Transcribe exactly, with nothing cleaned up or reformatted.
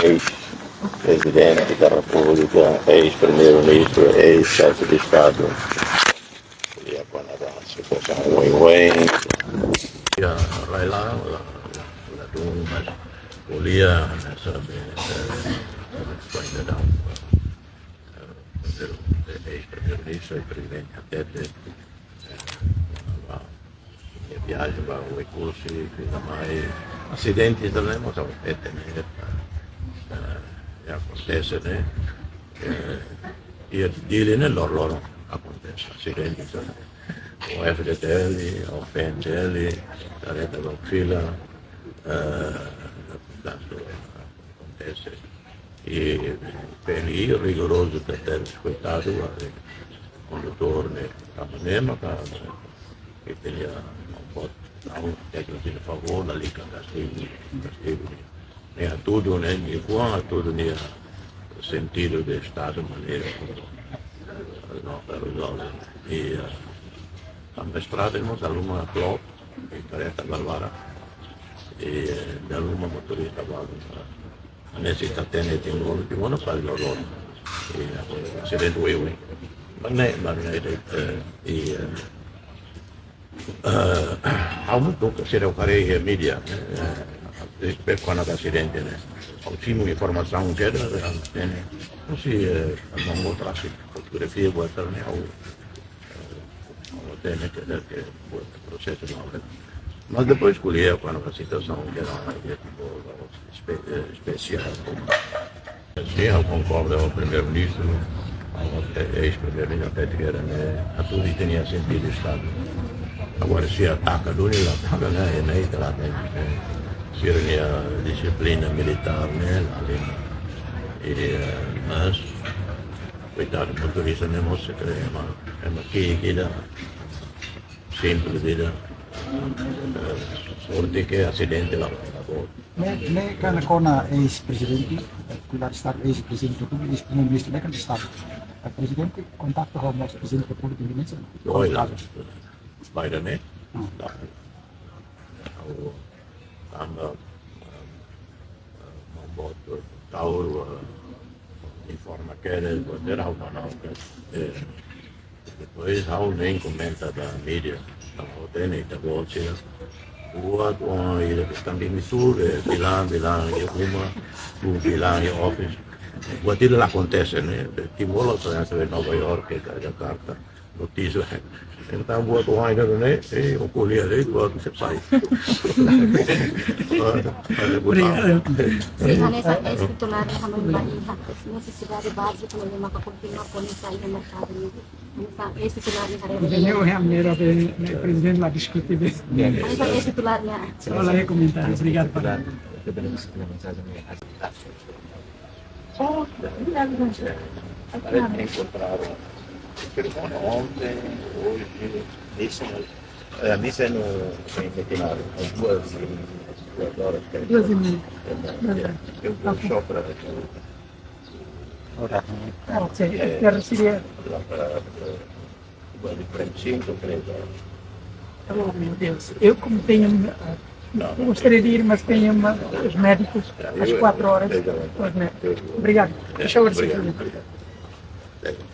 eis-Prezidente da Repúblika, eis-Primeiru-Ministru, eis-Xefe de Estadu. Ko'alia kona-ba situasaun oioin. Ya, rai-laran, la, la, la dún, mas ko'alia, sabe, eh, ko'alia, eh, eis-Primeiru-Ministru, Prezidente hatete, eh, ba, iha viajen ba Oekusi, fiar mai, asidente ida-ne'e mós hatete, ne'e, eh, akontese, ne'e, eh, iha Dili ne'e loroloron akontese asidente ida-ne'e. O F D T L, o P N T L, karreta ba fila, eh, portantu, akontese. I P N I rigorozu tebes, koitadu, eh, kondutór ne'e, tanba ne'e maka, eh, ita-nia bot, ha'u, tékniku favór, lalika kastigu, kastigu. Ne'e hatudu, ne'e, nia kuan hatudu nia sentidu de estadu, maneira komu, eh, no, rezolve. I, eh, tanba estrada mós dala ruma klop, i karreta barak. I, eh, dala ruma motorista balu, eh, hanesan ita hatene tiha ona, tiha ona fali loroloron. I, eh, asidente oioin. Mas ne'e, mas ne'e, eh, i, eh, eh, ha'u mós to'o sira haree iha mídia, eh, respeita kona-ba asidente ne'e. Ha'u simu informasaun ke da, eh, ne'e. Husi, eh, maun boot rasik, fotografia buat ne'e, ha'u, eh, ha'u hatene ke da ke buat prosesu ne'e. Mas depois ko'alia kona-ba situasaun ke da, eh, tipo, espe-, eh, espesiál. Sin, ha'u konkorda ho Primeiru-Ministru, ha'u, eh, eis-Primeiru-Ministru, hatete katak ne'e, hatudu ita-nia sentidu estadu. Agora, se ataka duni, la ataka, ne'e, ne'e, ita la hatene, eh, sira-nia dixiplina militár, ne'e, la, la. I, eh, mas, koitadu, motorista ne'e mós, eh, ema, ema ki'ik ida, simples ida, eh, sorte ke asidente la, la boot. Ne'e, ne'e kan kona eis-prezidente, eh, titular Estadu, eis-prezidente Repúblika, eis-Primeiru-Ministru, ne'e kan Estadu. Eh, Prezidente kontaktu ho mós Prezidente Repúblika Indonézia? Oi, la. Biden ne'e? Hmm. La. Ha'u, tanba, eh, eh, maun boot, eh, Taur, eh, informa kedas, buat ne'e ha'u manán, eh, depois ha'u nein komenta ba mídia, ha'u hatene ita-boot sira. Buat oan ida ke também mistura, eh, bilang, bilang iha uma, tu bilang iha office. Buat ida la akontese, ne'e. Timor la, por exemplo, Nova York, ke Jakarta, notísia. Entaun, buat oan ida-ne'e, eh, ha'u ko'alia de'it, buat ne'e sai. Obrigadu. Hanesan eis-titular ne'e, hanoin ba iha nesesidade bázika ne'ebé maka kontinua kona-ba iha merkadu ne'e. Hanesan eis-titular ne'e haree. Entendeu? É a maneira de, né, Prezidente la diskute be. Hanesan eis-titular ne'e. Só la iha komentáriu. Obrigadu, Padre. Encontraram. Ontem, hoje, missa, é, a missa é no, em Centenário, às duas, duas horas. Duas e meia. É, é, eu vou só para. Ah, ok. É, espera, seria. Lá para, para, para o Prêmio cinco, três horas. Oh, meu Deus. Eu, como tenho, ah, não, não, gostaria de ir, mas tenho uma, os médicos às quatro horas. Os médicos. Obrigado. Deixa eu ver se. Obrigado, obrigado.